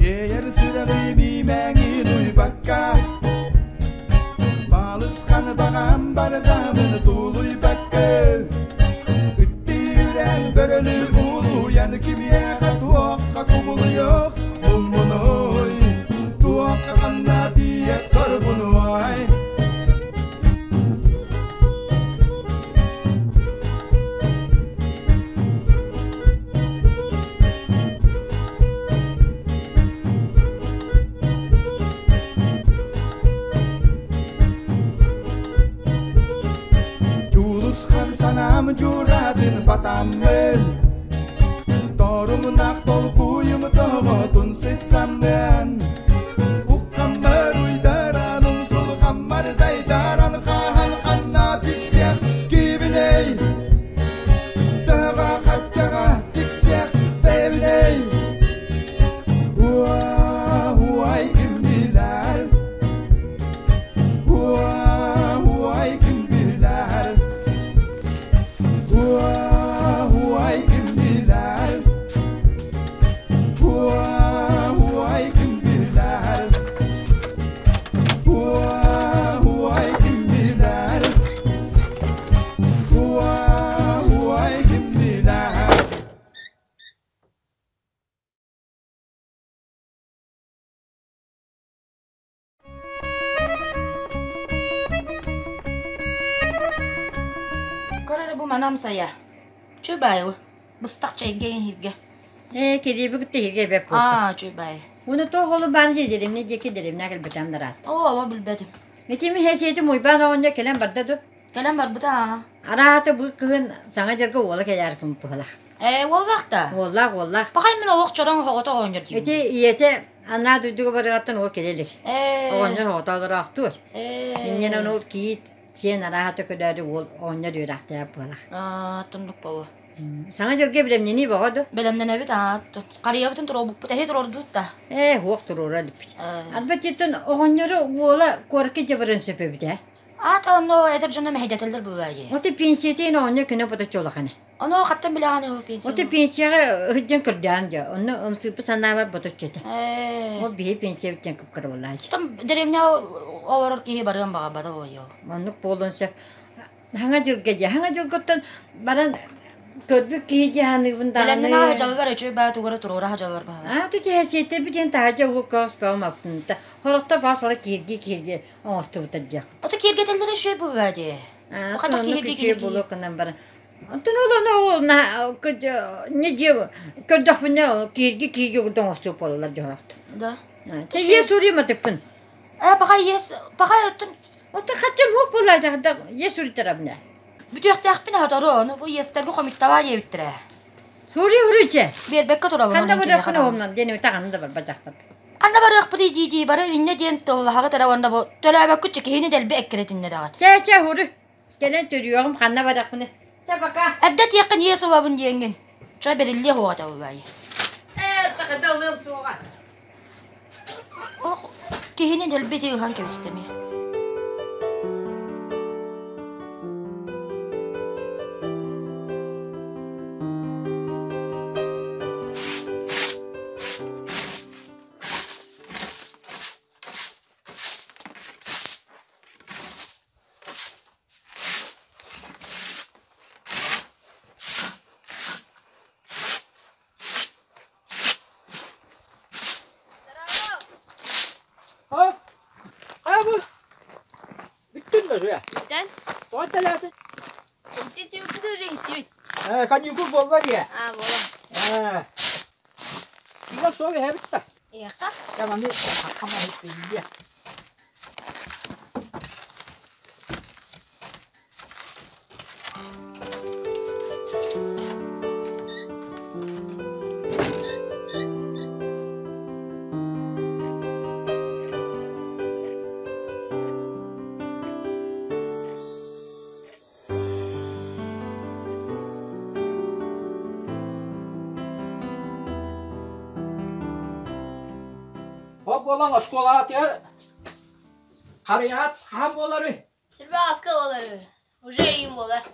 Иэйэр сүрэҕим иимээҥин уйбакка Балысхан баҕам бардамын тулуйбакка Үттүүрэн бөрөлү улуйан кимиэхэ туохха кубулуйуох муммунуй Туохха ханна тиийэр сорбунуй Дьулусхан санаам дьууратын батаммын Торумунах толкуйум тоҕотун сыссаммын Уккаммар уйдаран умсулҕаммар дайдаран хаһан ханна тиксиэх кибинэй Төһөҕө хаччаҕа тиксиэх бэйэбинэй Уа-уай ким билэр Уа-уай ким билэр Уа-уай ким билэр Уа-уай ким билэр Уа-уай ким билэр Уа-уай ким билэр Көр эрэ бу манам сайа. Чүбайы. Быстах чэйгэ иһиргэ. Ээ, кириэби кытта иһиргэ эбэп буолсу. Аа, чүбай. Уну туох олу баан сиэдеримне диэки деримне кэлбитам нараат. Оо, оло билбэтим. Митими хэсиэтим уйбаан оҕонньор кэлэн барда ду. Кэлэн барбыта аа. Араата бу кыһын саҥа дьарга уола кэлээр кымпыһылах. Ээ, уоллаах да. Уоллаах, уоллаах. Пахай мин олох чороҥ оҕото оҕонньор диибин. Ити ийэтэ анаа дойдуга барыгаттан уол кэлэ илик. Ээ. Оҕонньор оҕото олороохтуур. Ээ. Инньэнэн ол кийиит сиэн арааһа көдөөдү уол оҕонньор үөрэхтээх буолар. Аа, туннук болу. Саҥа дьылга бэлэмнэнии боҕо ду? Бэлэмнэнэбит аа, харыйабытын туруорбуппут, эһи туруордуут да. Ээ, уох туруора илиппит. Ээ. Арба титтэн оҕонньору уола куоракка дьабарын сөп эбит ээ. Аата онно эдэр дьоно мэһэйдэтэллэр бывает. Оты пенсиятын оҕонньор күнэ боточчу улахана. Ону хаттан билэҕин ол пенсия? Оты пенсияҕа ыһыддьан көрдөөн дьэ, онно ымсыырбыт санаабар боточчу этэ. Ээ. Ол биһи пенсиябыттан кып-кырабылаачы. Там деревня олорор киһи барыан баҕарбата буолуо. Оннук буолуон сөп. Хаҥа дьылга дьэ, хаҥа дьылгыттан баран көрбүт киһи дии саныыбын даҕаны. Бэлэмнэн аҕа дьаллар үчүгэй баа тугара туруора дьаллар баһылар. Аа, ту тэһэсиэтэ бүтэн таһырдьа уһукка оспоҕум аппынта. Хорохто баасала киирдии киирдии оҥостубута диэх. Ото киэргэтэллэрэ үчүгэй буолуо дии. Аа, Хата онно киһирдии күчүө киһирдии. буолуо гынан баран. Онтон ол ону ол не дьиэ көрдөхпүнэ киирги киирги курдук оҥостуох буолаллар дьоһоохто. Да. Чэ ийэ суруйум атыппын. Э, паха иэс, паха өттүн Оттон хаччам хуох буоллаа ийэ суруйтарабына. бүтүөхтээхпин аһатору, ону бу иэстэргэ хомуттабаа диэбиттэрэ. Суруй уруйча. Биэрбэккэ турабын. Ханна онон барыахпын кимиэхэ оҕомнон диэн таҕаны да барбат дьахтар. Ханна барыахпытый дии-дии бары инньэ диэн тыллаһаҕыт эрэ уонна бу төлөөбөккүт киһини дэлби эккирэтиннэрэҕит. Чэ чэ хуруй. Кэлэн төрүөҕүм ханна барыахпыный. Чэ пока. Эрдэ этиэххин иэс ылабын диэҥҥин. Чэ бэриллиэ суоҕа этэ буоллаайы. Ээ тахата ылыам суоҕа. Ох, киһини дэлби ыһан кэбистэми. А? Хайа бу? Бүттүн да сүө. Бүтэн? Тоҕо телеатын? Ити түбүккүт уже иһиттибит. Э, каникул буолла дии. А, буолан. Э. Киһи суох иһэбит да. Иһэххэ? Дьэ, маны хаххама иһиппийиэ. буолан оскуолаҕытыгар харыйаҕыт хаһан буоларый? Сүрбэ аска буолар Уже иин буолар.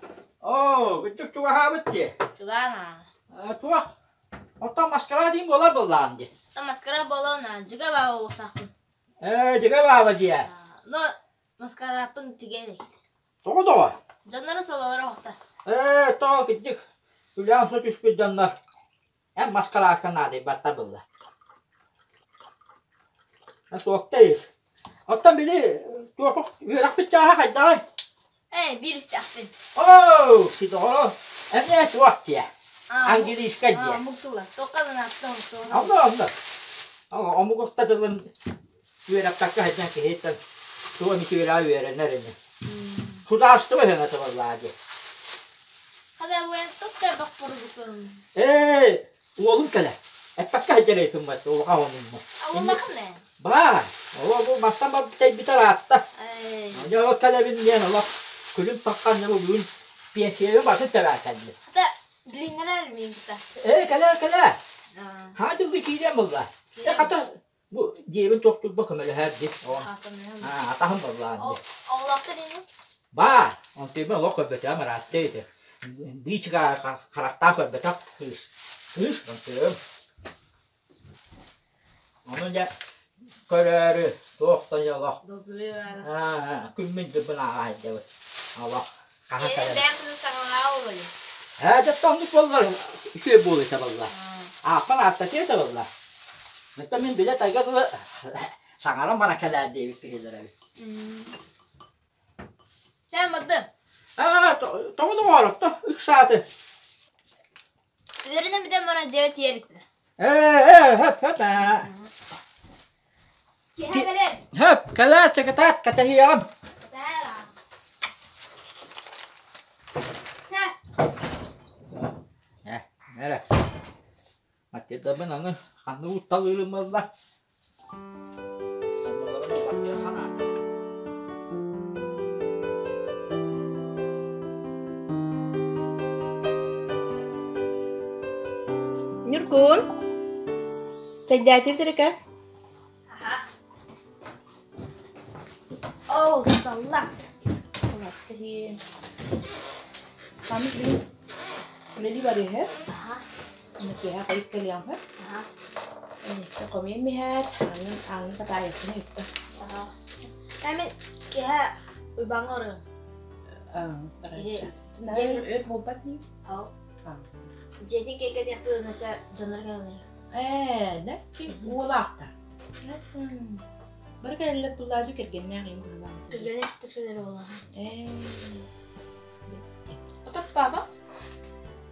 Оо, күттүк чугаһаабыт дии. Чугаан аа. Туох? Оттон маскара диин буолар буоллаҕын дии. Оттон маскара буолуон аа, дьигэ баа буолуохтаахпын. Ээ, дьигэ бааба дии. Но маскарааппын тигэ илик. Тоҕо тоҕо? Дьоннору сололоро охта. Ээ, тоҕо кырдьык үлэҕин со түспүт дьоннор эн маскараакка наадыйбаттар буолла. Суохта ис. Оттон били туох үөрэхпит чааһа хайдаҕый? Ээ, биир истэхпин. Оо, сидоҕоро, эмиэ туох диэ? Английскай диэ. Омук тыла. Туохха да наадта Онно, онно. Омук охта тылын үөрэппэккэ сылдьан киһиттэн туох эмит үөрэҕэ үөрэнэр ини. Судаарыстыба өҥөтө буоллаҕа дии. Ээ, уолум кэлэ. Эппэккэ сылдьар ыйытыммат, улахан онуммут. Баа, ол бу мантан барбыт тэйбитэ ыраатта. Дьэ ол кэлэбин диэн олох күлүм таххан бу бүгүн пенсияны батын тэбээ кэллим. Билиннэрэр миин кытта. Ээ, кэлээ, кэлээ. Хаа дьылды киириэн булла. Э, хата Бу дьиэбин туохтуурба көмөлөһөр дии. Атаһым буоллаҕа дии. Оҕолоохтор ини? Баар. Онтуйбун олох көрбөтөҕүм ыраатта ити. Быычыка харахтаах көрбөтөх кыыс. Кыыс онтуйум. Ону дьэ көрөөрү туохтан дьэ олох күммүн дьылбын ааҕа сылдьабыт. Олох хаһан Сиэнин кэлэн бэйэм кытта саҥалаа олоройун. Ээ, дьэ оннук буоллар үчүгэй буолуо этэ буолла. Ааппан ааттатыа этэ буолла. Оттон мин билэ тайга дылы саҥаран баран кэлээр диэбит киһилэр эбит. Чэ, бардым. Аа, тоҕо доҕооротто ыксааты. Үөрэнэн бүтэн баран дьиэбэ тиийэрикпин. Ээ, ээ, хөп, хөп, ээ. Киэһэ кэлээр. Хөп, кэлээр, чакытаат, кэтэһиэҕим. Кэтэһээр аа. Чэ. Ээ, эрэ. Маттыйдабын аны ханна утталыырым буолла? Оннуларын баттыа ханаата. Ньургун, чэйдээтибит эрэ Оо, саллаат. Хаммыт билин үлэлии барыыһы. Киэһэ хойут кэлиэҕэ. Хомуйан иһэр, аҥын аҥын хатаайыахпын ыйытта. Мин киэһэ Уйбаҥҥа барыам. Өр буолбат дии. Дьиэтин киэргэтиэхпит өссө дьоннор кэлэллэр. Ээ, да, ким уолаахта. Бары кэлэллэр буллаадьы кэргэннээх ийэм быһыылаах. Кэргэннээх кэлэр уолаах. Ээ. Ото папа?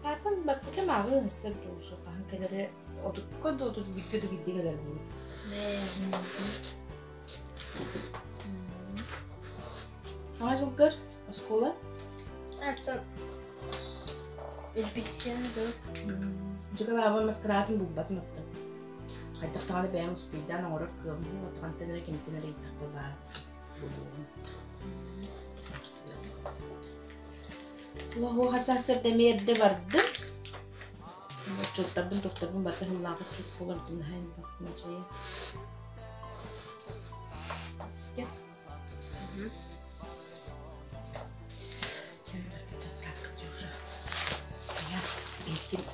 Папам баппыта мааҕы ыҥырсар дуу, хаһан кэлэрэ отукка да отут бииргэ да биирдэ кэлэр буолуо. Хаҥа дьылгар оскуола? Аттан Илбиссиэн дуу. Дьыка баабын маскараатын булбатым оттон. Хайдах даҕаны бэйэм успейдаан оҥорор кыаҕым суох, хантан эрэ кимтэн эрэ ыйыттахпа баар буолуоҕум. Лоһуоха сарсыарда эмиэ эрдэ бардым. Отчуоттарбын туттарбын барыта сыллаабыт чук буолар наһаа элбэх мачайа. Дьэ.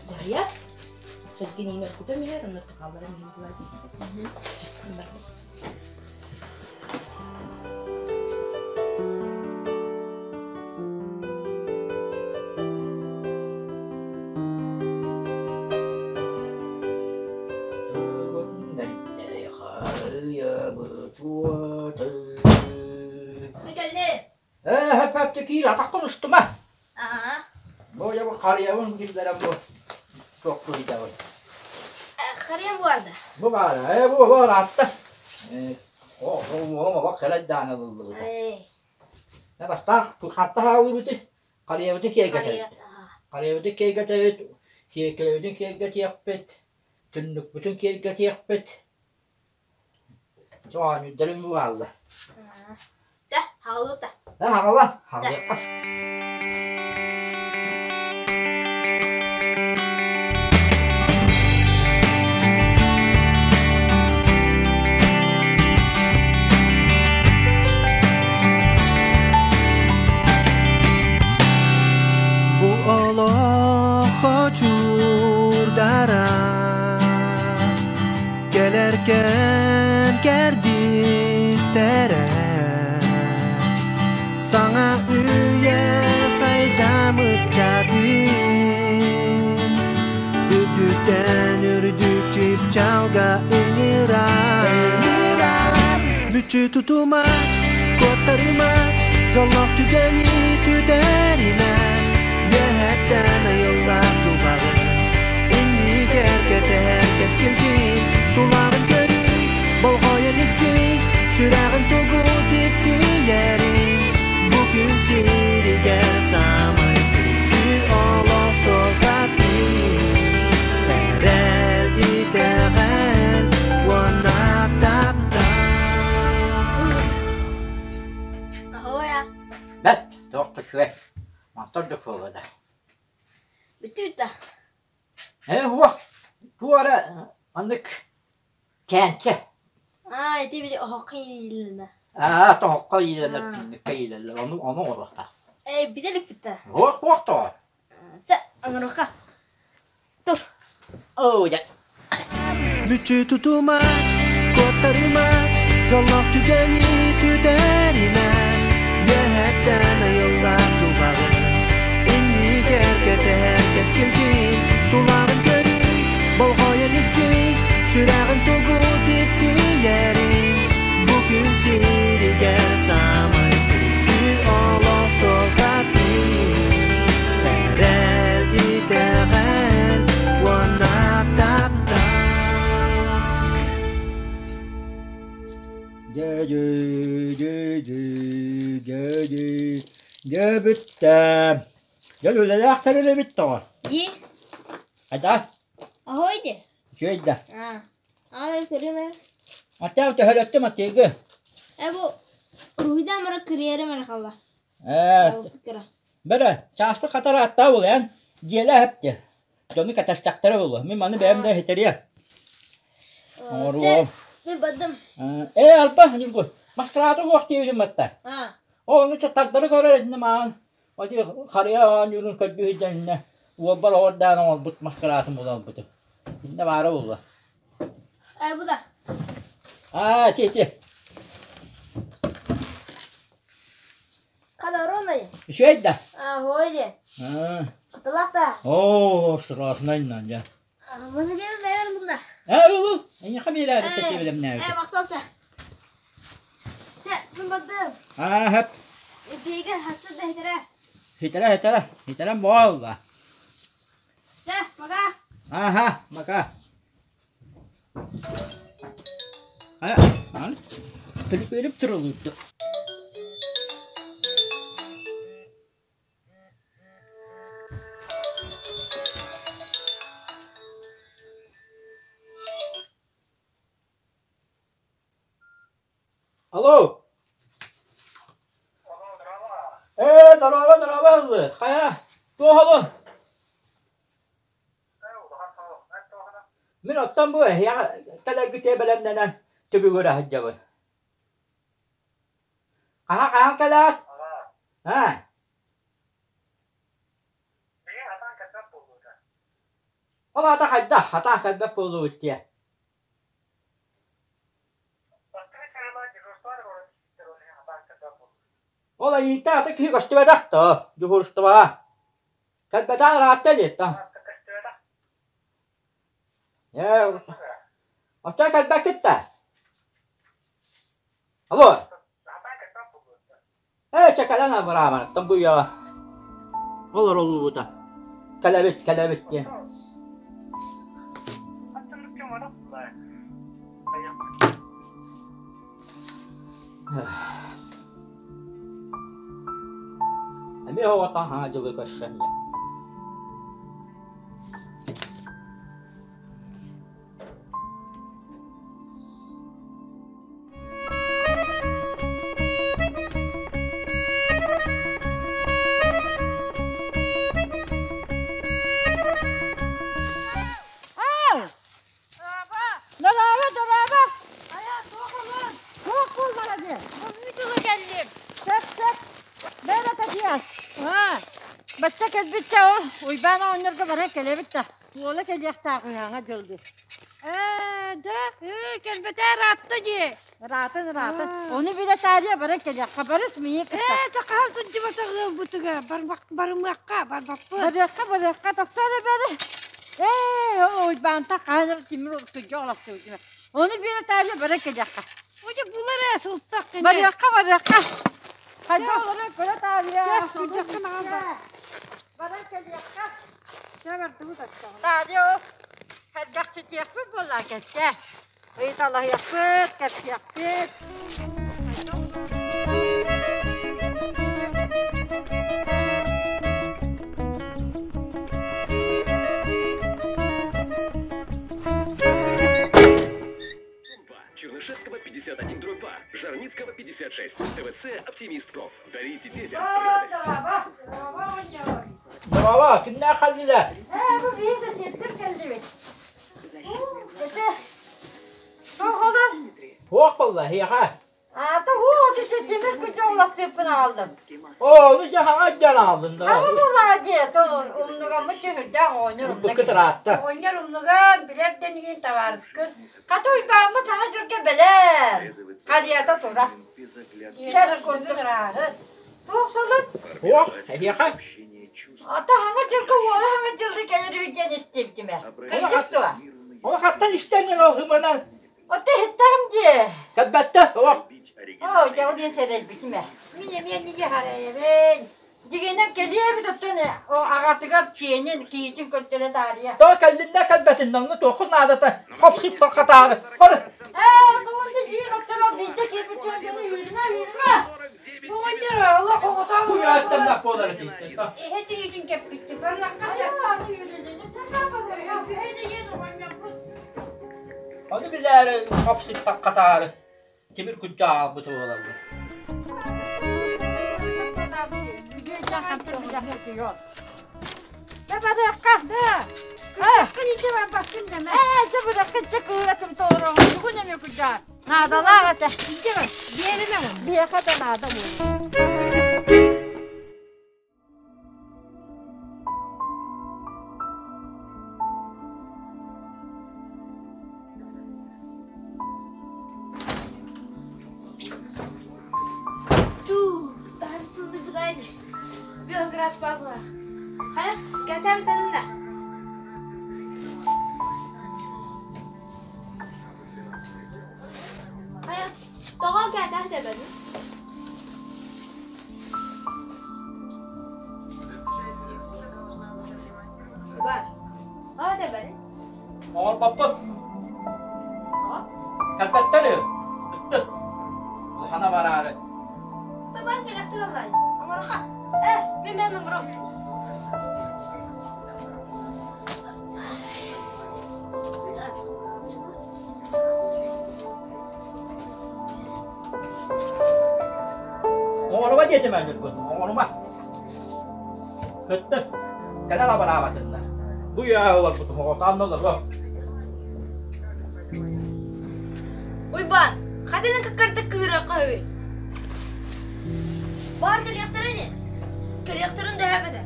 Дьаһайа. Сэргин иин оргутам иһэр, онно тахалларым иһин булар. Ээ, хөп-хөп киир атаххын устума. Бу дьэ бу харыйабын киллэрэн бу туохпун итэбин. Харыйам буолда. Бу баара, ээ бу бу ыраатта. Ээ, уолум олох кэлэйдээн ылыллыбыта. Э бастаан ханта хааллыбыты харыйабытын киэргэтэбит. Харыйабытын киэргэтэбит, сиэркилэбитин киэргэтиэхпит, түннүкпүтүн киэргэтиэхпит. Оонньуурдарым бу бааллар. Дэ, хаалыта. Э, хаҕала, хаалыахха. Саҥа үйэ сайдамыт чатын Үрдүктэн үрдүк чыпчаалга ыҥырар Мүччү тутума, куоттарыма, дьоллоох түгэни сүтэримэ Үөһэттэн айыллар дьылҕаҕын Иннигэр кэтэһэр кэскилгин Тулаҕын көрүй, болҕойон истий Сүрэҕин тугу сипсийэрин Бу күн сиригэр саамай күндү олох суолтатын Эрэл, итэҕэл уонна таптал Ahoya. Бэт, туох да үчүгэй. Мантан да куолада. Бүтү-бүтэ. Ээ, уох, туора маннык кээнчэ. Аа, ити били оһоххо иилинэ. Аа, тоһоххо иилэнэр, түннүккэ иилэллэр. Ону, ону оҥоруохтаах. Ээ, бүтэ иликпит да. Уох, уох тоҕо. Чэ, оҥоруохха. Тур. Оо, дьэ. Мүччү тутума, куоттарыма, дьоллоох түгэни сүтэримэ Үөһэттэн айыллар дьылҕаҕын Иннигэр кэтэһэр кэскилгин Тулаҕын көрүй, болҕойон истий Сүрэҕин тугу сипсийэрин Бу күн сиригэр саамай күндү олох суолтатын Эрэл, итэҕэл уонна таптал Дьэ дьэ дьэ дьэ дьэ дьэ дьэ бүттэ. Дьэ үлэлээх тэрилэбит тоҕо. Дии. Айда. Ahoy де. Үчүгэй да. Аа. Аалар көрүм эр. Аттаам төһөлөттүм аттыгы. Э бу уруһуйдаан баран кырыйарым эрэ хаалла. Ээ, Кыра. бэрэ, чааспы хатара аттаа буолуо, дьиэлэ эһэпти. Дьону кэтэстэхтэрэ буолуо. Мин маны бэйэм да иһитэриэм. Оҥоруом. Мин бардым. Ээ, алба, Ньургун, маскарааты уох диэбитим батта. Аа. Ол ону тардары көрөр этинэ маан. Ати харыйа оонньуурун көрдүү сылдьан иннэ уолбар оҕордаан оҥорбут маскараатын була ылбытым. Иннэ баара буолла. Э бу да. Аа, ти ти. Хадаронай. Үчүгэй да. Аа, хоойде. Аа. Кытылах да. Оо, страшнай нан дьэ. Маны биэрэн бэйэр бunda. Ээ, ылы, эйиэхэ биэрээри тэбилэмнээбитим. Э, махталча. Чэ, мин бардым. Аа, хөп. Итиигэ хассы да хитэрэ. Хитэрэ, хитэрэ, хитэрэ буолла. Чэ, пока. Аха, пока. Хайа, аны төлүпүөнүм турулуйду. Алло! Ээ, дорообо, дорообо ыллы. Хайа, туох олун? Мин оттон бу эһиэхэ кэлэргитиэ бэлэмнэнэн түбүгүрэ сылдьабын. Хаһан хаһан кэлээт? Аа. Ол аата хайдах? Хатаах кэлбэт буоллубут диэ. Ол айыыта ата киһи көстүбэтэх да, дьуһуурустубаҕа. Кэлбэтэҕин ыраатта диэттэ. Ээ, оттон кэлбэккит да? Алло. Ээ, чэ кэлэн абыраамарыттан бу үйэҕэ олороллубута. Кэлэбит, кэлэбит диэн. Эмиэ оҕотон хаҥа дьылы көрсөн дьэ. Дорообо, дорообо! Туох буоллаҕа дии? Сөп, сөп. Бэйэ Татьяна. Аа, бачча кэлбитчэ ол Уйбаан оҕонньорго баран кэлэбит да. Туола кэлиэхтээх үһэҥэ дьылды. Ээ, да, ээ, кэлбэтэ ыраатта дии. Ыраатан, ыраатан. Ону билэ таарыйа баран кэлиэххэ, барыс миигин кытта. Ээ, сахаһан сылдьыбатах ыалбытыгар барымыахха, барбаппыт. Барыахха, барыахха, тохтоо эрэ бэрэ. Ээ, Уйбаанта хаһан эрэ тимир кыдьа олохсуйдума. Ону билэ таарыйа баран кэлиэххэ. Ожа булар ээ сылтах кини. Барыахха, барыахха. Хайдах олорон көрө таарыйа. Күдьэххэ маҕан бар. Баран кэлиэххэ. Чэ бардыбыт оччоҕо. Таарыйа ол сэргэхситиэхпит буоллаа кэттэ. Ыйыталаһыахпыт, кэпсиэхпит. Чернышевского 51 дробь 2, Жарницкого 56, ТВЦ «Оптимист Проф». Дарите детям радость. Здорово, кимнээх халлилэр? Ээ, бу биир соседтар кэллибит. Это тоҕолор? Туох буолла эһиэхэ? Аата уу ити тимир күчү оластыыппын аҕаллым. Оо, ону дьэ хаҥа дьэн аҕаллын да. Хаҥа буоллаҕа дии, то умнугаммыт чөһүрдээх оҕонньор умна Быкыт ыраатта. Оҕонньор умнуган, билэр дэниин табаарыскын. Хата Уйбааммыт саҥа дьылга бэлэм. Харыйата турар. Киэһэр курдук ырааһы. Туох солун? Туох, эһиэхэ? Ата хаҥа дьылга уола хаҥа дьылга кэлэр үһү диэн истибитим ээ. Кырдьык дуо? Ол хаттан истэҥҥин ол ымынан Отто иһиттэҕим дии. Кэлбэттэ, олох. Оо, дьэ ол диэн сэрэйбитим ээ. Мин эмиэ инниги харайабын. Дьигинэн кэлиэ эбит оттон аҕатыгар чиэнин, киитин көрдөрө таарыйа. Тоо кэллиннэ кэлбэтиннэ, онно туоххун наадата, хопсуп хатаары. Бар. Ээ, тугунна диир оттон ол биирдэ киирбит дьон дьону үүрүмэ, үүрүмэ. Оҕонньор олох оҕотоон Бу үөттэн буолар этииттэн. Эһэ тириитин кэппиттэ. Барыахха Аны үүрүлүнү чакаапа Бүһэ дьиэн оҕонньорбут. Ону билээри хопсуп хатаары тимир күрдьэ аалбыт буолаллар. Барыахха. Да. Күрдьэххин ити барбаккын дэмэ. Ээ, дьэ быраххын чэ кыыратым толороҥ, тугун эмэ күрдьэҕэ. Наадалаах этэ. Ити бар, биэримэ уон. Биэхэ да наада буолуо. Туу, таас тыллыйбытайды. Биограс баблаах. Хайа, кэтээбит анна. Хайа, тоҕо кэтээн тэбэбин? Бар. Тоҕо тэбэбин? Оҥорбоппут. Тоҕо? Кэлбэттэр үһү. Ыттык. Улахана бараары. Табан кэлэхтэр аллай. Оҥоруха. Э, мин мен оҥором. Оҥорума диэтим эн Ньургун, оҥорума. Ыттык. Кэлэ лабараабатыннар. Бу үйэҕэ олорбутум оҕотоон олоруом. Уйбаан, хатыны кыккарда кыырыахха үһү. Баар кэлиэхтэрэ ини. Кэлиэхтэрин дэһэбэтэ.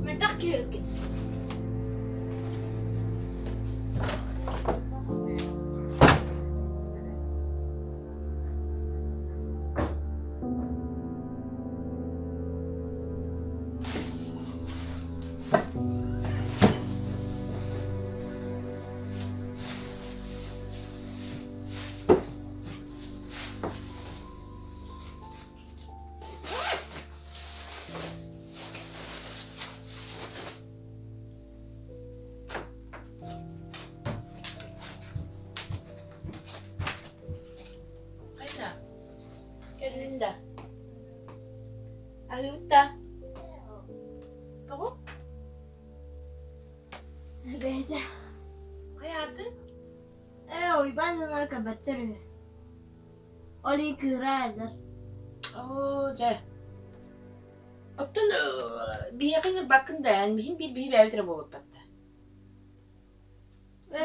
Мөлтөх киһи эбиккин. Хайда? Кэллин да? Аһыыбыт да? Тоҕо? Эбээтэ. Хайаатын? Ээ, Уйбаан дьонноро көрбөттөр үһү. Ол иһин кыыра ыалдьар. Оо, дьэ. Оттон биһиэхэ ыҥырбаккын да, эн биһин биир биһи бэйэбит эрэ буолбуппат да.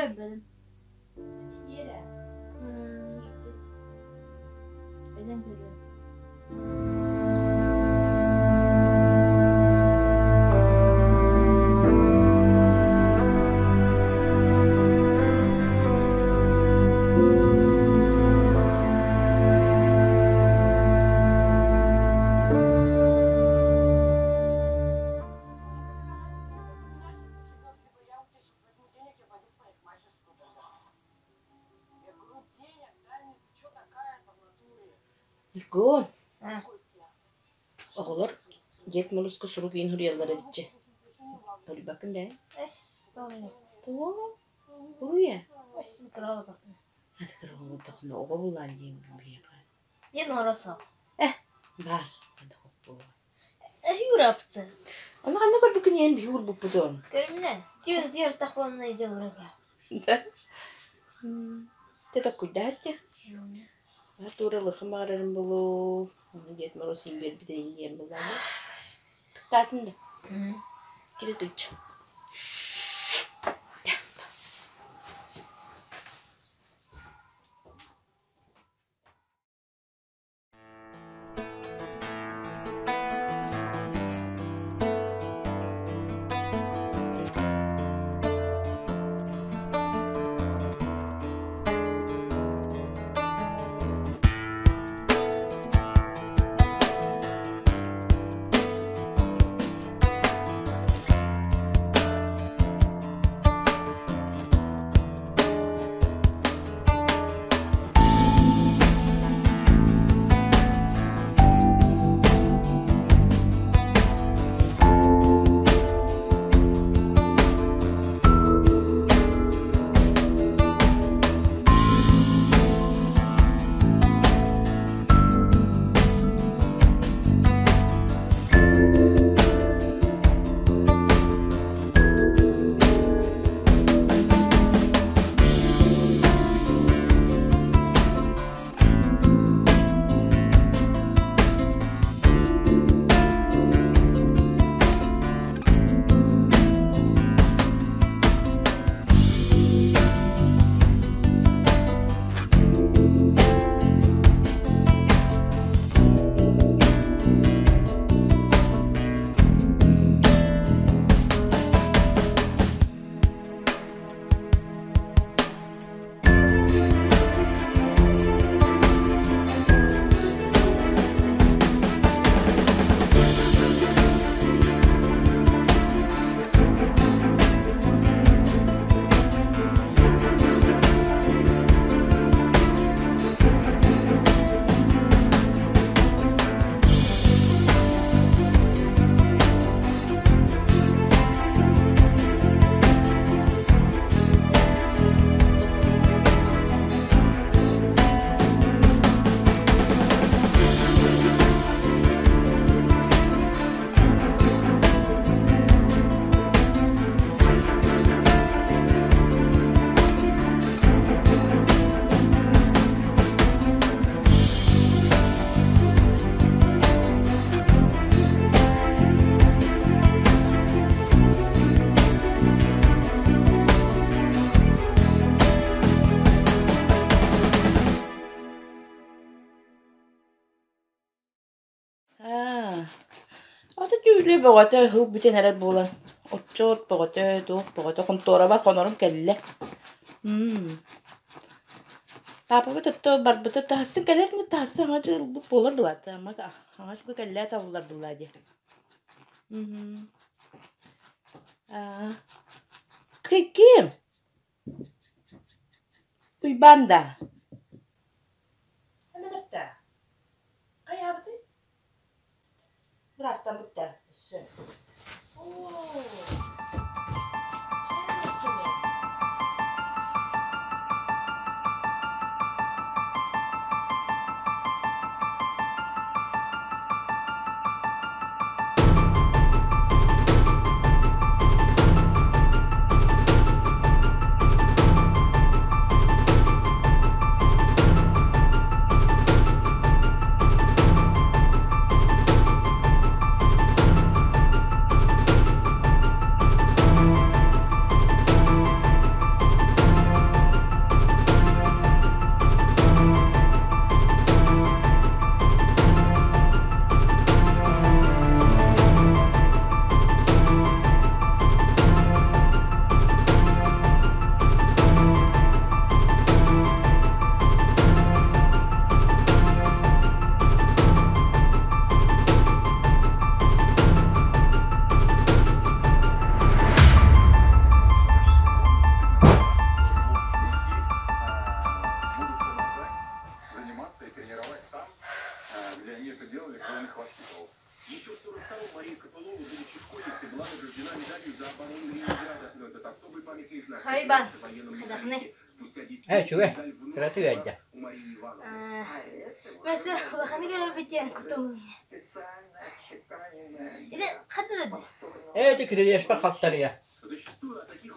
Өлбөтүм. Эдэн көрүөм. Ньургун, оҕолор Дед Моруска сурук иин суруйаллар эбит дьэ. Суруйбаккын да ээ? Тоҕо? Уруйа? Ата кыра оҕо буллаан диэн биһиэхэ. Э, баар. Ону ханна көрбүккүн ийэм биһи уурбуппутун? Да. Те токкуйдаат дьэ. Тура ылыаххын баҕарарым буолуо. Ону Дед Мороз иин биэрбитин диэн буоллаҕына. Тыктаатын да. Кири тыычча. Аа, ата түүлэ бөҕөтө ыһыл бүтэн эрэр буолан, отчуот бөҕөтө, туох бөҕөтө хонтуорабар хонорум кэллэ. Паапабыт отто барбыта таһассын кэлэр ини таһассын аҥа дьылбыт буолар былаата аҥа дьылга кэллээ табыллар былаа диэ. Аа, ким? Уйбаан да? Эмэлэптэ, хайаабытый? Быраастаммыт да өссө. Оо, Хайбан, хайдахны? Ээ, үчүгэй. Кыратык ыалдьа. Мәсі улаханы кэлбит диэн кутум. Или хата да Ээ, ити кирилиэспэр халтарыйа.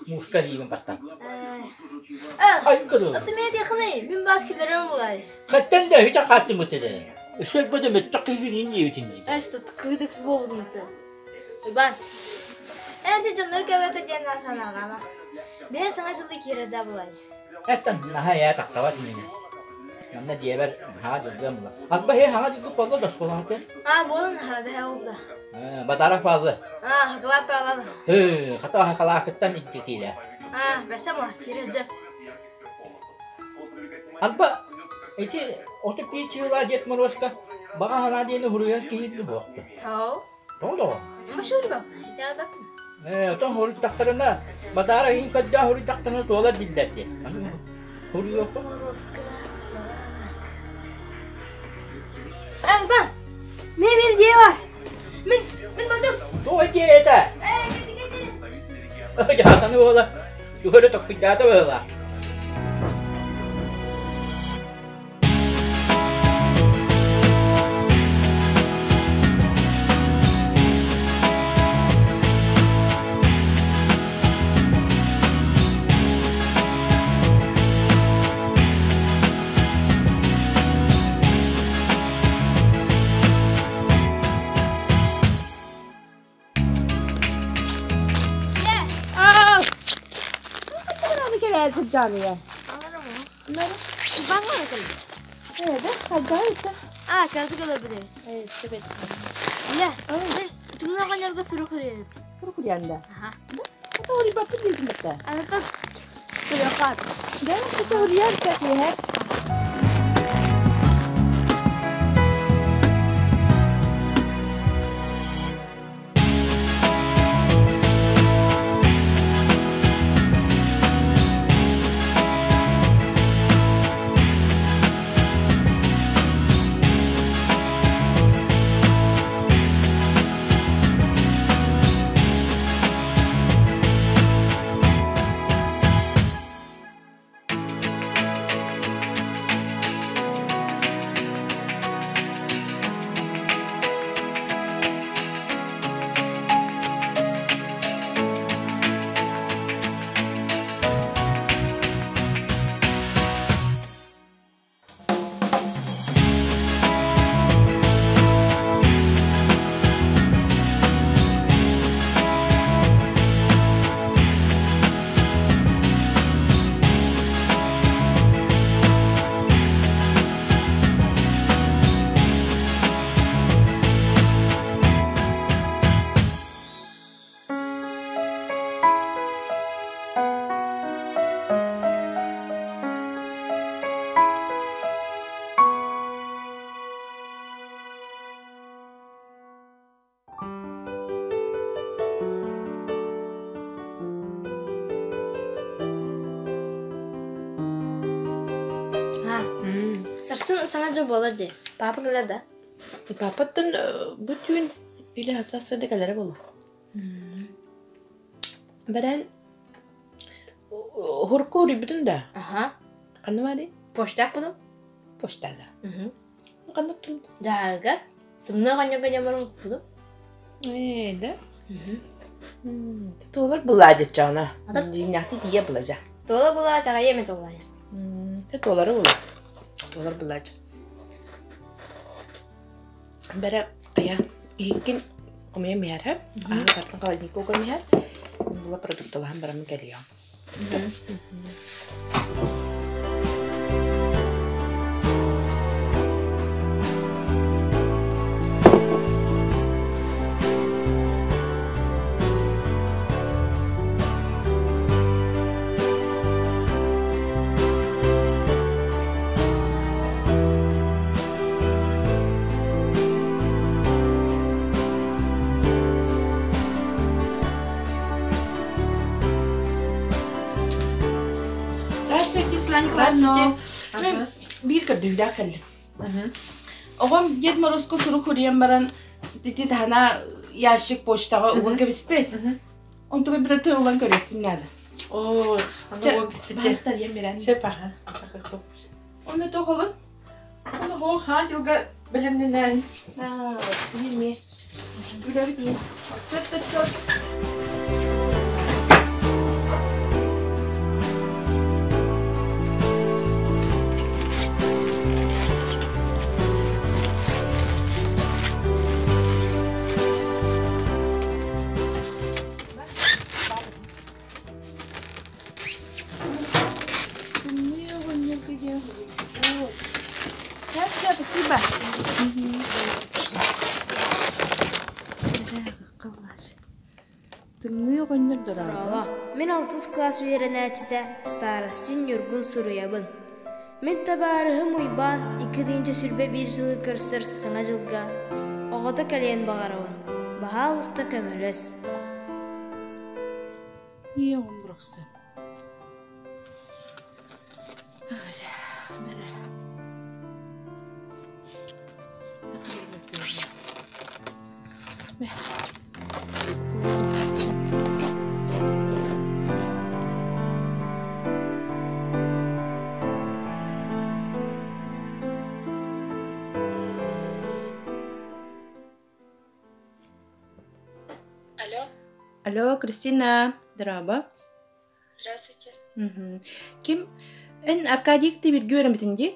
Муска илиибин баттат. Ай, кырыл. Аты мен дехны, мин бас килерем булай. Хаттан да үтэ хааттымыт этэ. Өссө бу да мөттөх кыыгын диэбитин. Эс тут кыыдык буолбут. Уйбан. Эрде дьоннор кэбэтэ диэн санаҕама. Бэйэ саҥа дьылы киирэр булай. Эттэн наһаа ээ тахтабат иннинэ. Манна дьиэбэр хаҥа дьылгыам була. Арба хе хаҥа дьылгы болла да оскуолаҕа Аа, буолан хаһа бэһэ олда. Батарах бааллы. Аа, хакалаап бааллы. Хата хакалаахыттан икки киирэ. Аа, бэсэ була, киирэ дьэ. Арба ити 31 чыылаа Дед Морозка баҕа санаа диэни хуруйар киһи буохту. Хоо. Тоҕо тоҕо? Машур бап, итаабаппын. Ээ, отон хуруйдахтарына, бадаара иһин көрдөөн хуруйдахтарына туолар биллэр диэн. Хуруйуохпун. Арба, мен bir diye var. Мен, мен бардым. Туох диэтэ? Дьаатаны буола, туһары токкуйдаата буола. Аа, кэлбит олорбут Илэ, мин тумна оҕонньорго сурук суруйарым. Аха. Анатол суруйахаат. Сарсын саҥа дьыл буолар дии. Папа кэлэр да? Папаттан бу түүн или сарсыарда кэлэрэ буолуо. Бэрэн хурку уруйбутун да? Аха. Ханна баарый? Почтаах буолуо? Почтада. Ханна оттун? Дьаһалга. Сымныы оҕонньорго дьоммор укпутум. Ээ, да? Туолар былаадьыччаҕына. Дьиҥнээхтик тиийэ былажа. Туола булаа таҕайа эмэ туолланя. Туолары була. Туолар былаадьа. Бэрэ айа иһиккин хомуйа миһэр аһы тартан холодильникка уган иһэр була продукталаһан бараммын кэлиэҕим. Здравствуйте, Светлана Николаевна. Мен биир көрдүүрдээх кэллим. Оҕом Дед Морозко сурук суруйан баран ити таһына ящик почтаҕа уган кэбиспит. Онтуга бир өтө ылан көрүөхпүн наада. Оо, аны уол киспитэ. Баастарыйан берэн. Сөп аха. Оны тоҕолун? Оны хоо хаа дьылга бэлэмнэнээһин. Аа, билме. Үлэбит иин. Чөт чөт чөт. Спасибо. Тымныы оҕонньор Дорообо. Мин алтыс кылаас үөрэнээччитэ Старостин Ньургун суруйабын. Мин табаарыһым Уйбаан 2021 сылы көрсөр Саҥа дьылга оҕото кэлиэн баҕарабын. Баһаалыста көмөлөс. Ийэ оҕом бырахсан. Алло. Алло, Кристина, дорообо. Здравствуйте. Мгм. Ким? Эн Аркадий бирге үөрэммитин дии?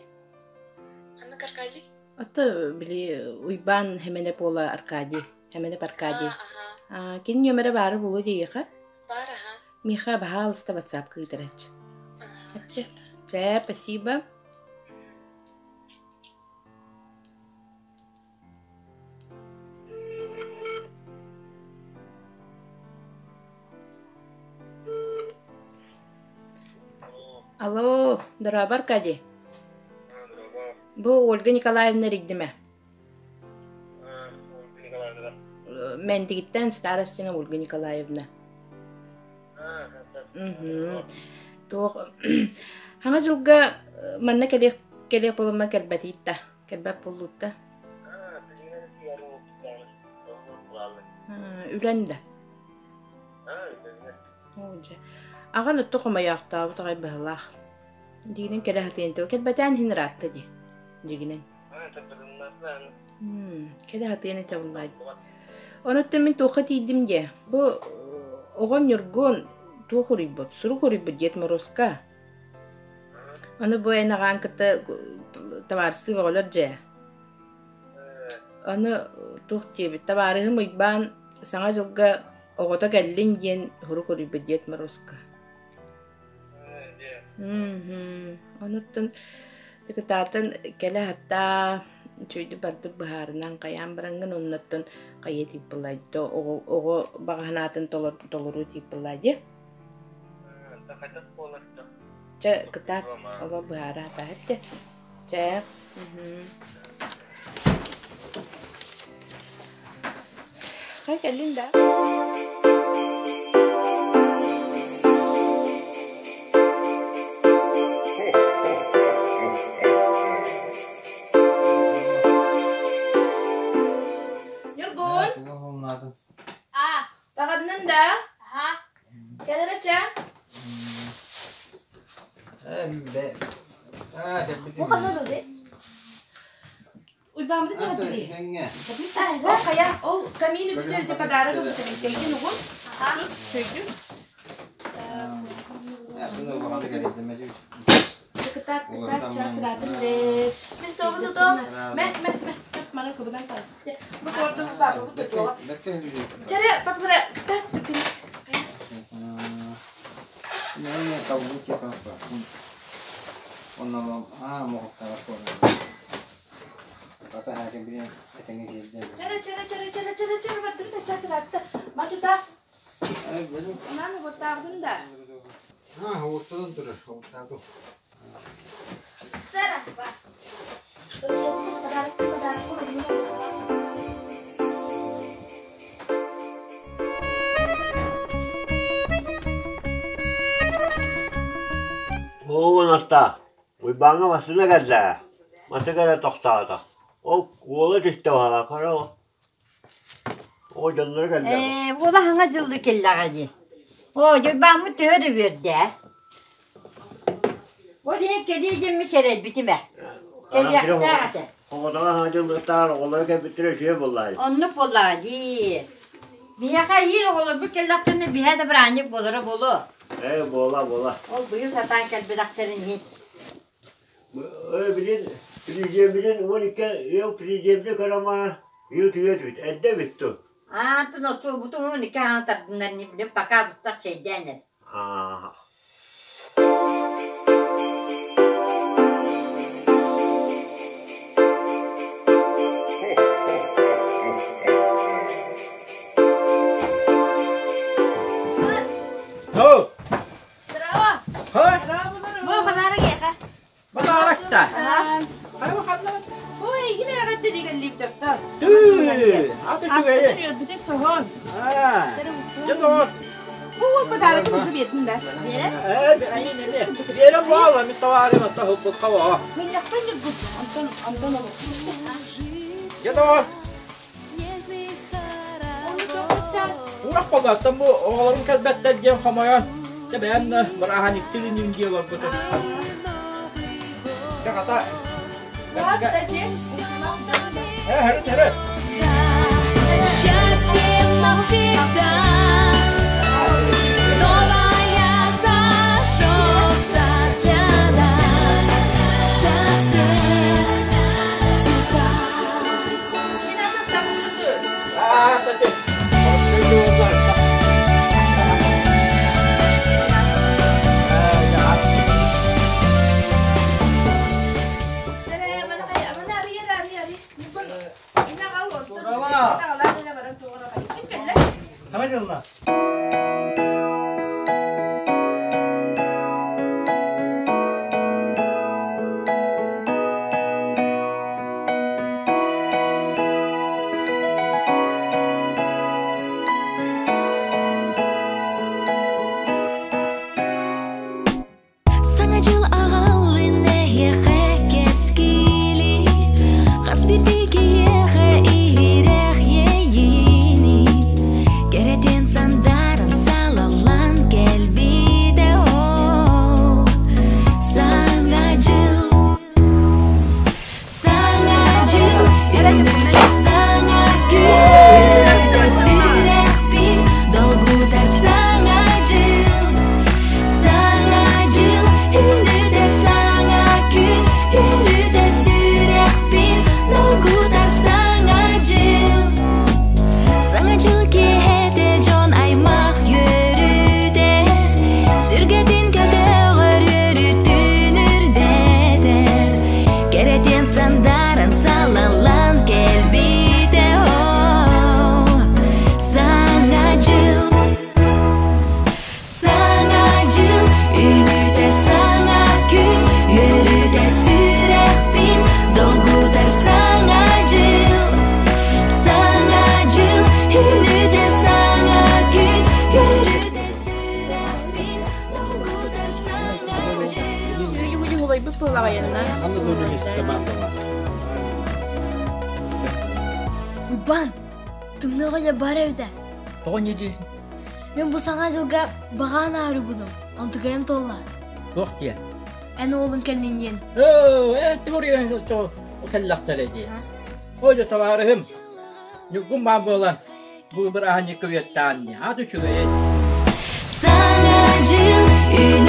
Ханнык Аркадий? Ото били Уйбаан Хеменеп уола Аркадий. Хеменеп Аркадий. А, ага. А, кини нөмөрө баары булу диэхэ. Бар, ага. Миха баһаалыста WhatsApp ыытараччы. Ага, Эпче. Чэ, спасибо. Алло, дорообо, Аркадий. Бу Ольга Николаевна эрийдимэ. Мэнтигиттэн Старостина Ольга Николаевна. Туох хаҥа дьылга манна кэлиэх кэлиэх буолумма кэлбэтиитта кэлбэт буоллутта үлэн да аҕан өттө хомойоохтообут аҕай быһылаах дигинэн кэлэ сатыан кэлбэтээн иһин ыраатта дии дигинэн Кэлэ сатыан этэ буоллаа. Онуттан мин туохха тиийдим диэ. Бу оҕом Ньургун туох уруйбут, сурук уруйбут Дед Морозка. Ону бу эн аҕаан кытта табаарыстыы оҕолор дьэ. Ону туох диэбит, табаарыһым Уйбаан Саҥа дьылга оҕото кэллин диэн сурук уруйбут Дед Морозка. Онуттан кытаатан кэлэ сатаа, үчүгэйдик бардык быһаарынан хайаан бараҥҥын оннуттан хайа тиип буоллаа оҕо оҕо баҕа санаатын толоруу тиип буоллаа дии. Чэ кытаат олох быһаара сатаа дьэ. Чэ. Хай кэллиҥ да? Ньургун! А, Таҕыннын да? ага. Кэлэрэ чэ? Бу ханна дылды? Уйбааммытын эҕэрдэлии. Ол хайа, ол камины бүтэр подарок ылбытым. Угун. Сөйдүм. Кытаат, кытаат, час ыраатын рэ. Мин собу тутум. Мэ, мэ, мэ. Мана кыбынан таас. Бу торду папа бу тутуоҕа. Чэрэ, папалара, кытаат, түкүн. Чэрэ, чэрэ, чэрэ, чэрэ, чэрэ, чэрэ, бардыбыт час ыраатта. Ма тута. Маны боттаабытын да. Сара, ба. Подарок, подарок, Оо, Настаа, Уйбааҥҥа массыына кэллэ. Масы кэлэ тохтоото. Ол Уола түстэ баҕалаах көрө О дьонноро кэллэ. Ээ, уола хаҥа дьыллы кэллэҕэ дии. Оо, дьойбааммыт төһө да үөрдэ. Ол иһин кэлиэ диэммин сэрэйбитим ээ. Кэлиэхтээх этэ. Оҕотоҕо хаҥа дьыллыктаах оҕолоро кэлбиттэрэ үчүгэй буоллаҕа. Оннук буоллаҕа дии. Биһиэхэ иир оҕолорбут кэллэхтэринэ биһээ да бырааһынньык буолара буолуо. Ээ, буола, буола. Ол быйыл сатаан кэлбэтэхтэрин иһин. Билин президеммитин 12 ел президеммитин көрөмө ел түгет бүт эрдэ бүттү. Аатын остуолбутун 12 хаана тардынар билин пока быстах чэйдээн эр. Аа. Ну, Здорово! Ха? Бу подарок эха. Подарок та. Ой, гине арат дигеллип жакта. Түү, аты үчүгэй. Бите соһон. Аа. Чэ доҕор. Бу подарок мушу бетин да. Ээ, айын эме. Биэрэ буола, мин товарым оста хуппут хаво. Мен жактан жүргүз. Антон, Антон олу. Чэ доҕор. Урах боллааттан бу оҕолорум кэлбэттэр диэн хомойон, чэ бэйэм да бырааһынньыктыыр инибин дии олорбутум. Чэ хата, Э, хэрит, хэрит. Счастьем навсегда Новая зажжется для нас, для всех звезда. Аа, тачы. Саҥа дьылла. Саҥа дьыл аҕаллын эһиэхэ кэскили, Хас биирдии киһиэхэ иһирэх иэйиини, Кэрэтин сандааран салаллан кэлбитэ оо. Саҥа дьыл, саҥа дьыл, үүнүүтэ саҥа күн, үөрүүтэ сүрэхпин долгутар саҥа дьыл. Саҥа дьыл, үүнүүтэ саҥа күн, үөрүүтэ сүрэхпин долгутар саҥа дьыл. Саҥа дьыл киэһэтэ дьон аймах үөрүүтэ, сүргэтин көтөҕөр үөрүүтүн үрдэтэр, кэрэтиэн сандааран салаллан кэлбитэ оо. Саҥа дьыл, саҥа дьыл, үүнүүтэ саҥа күн, үөрүүтэ сүрэхпин долгутар саҥа дьыл. Саҥа дьыл, үүнүүтэ саҥа күн, үөрүүтэ сүрэхпин долгутар саҥа дьыл. Улайбыт буолаҕайынна. Уйбаан, тымныы оҕонньор баар эбитэ. Тоҕо не диэсин? Мин бу саҥа дьылга баҕаан аарыбыным, онтукайым туолла. Туох диэн? Эн уолуҥ кэллин диэн. Оо, эн кэллэхтэрэ дии. Ой, да табаарыһым, Ньургун баар буолан, бу бырааһынньыкка үөттээн дии. Аат үчүгэй. Саҥа дьыл үүнүүтэ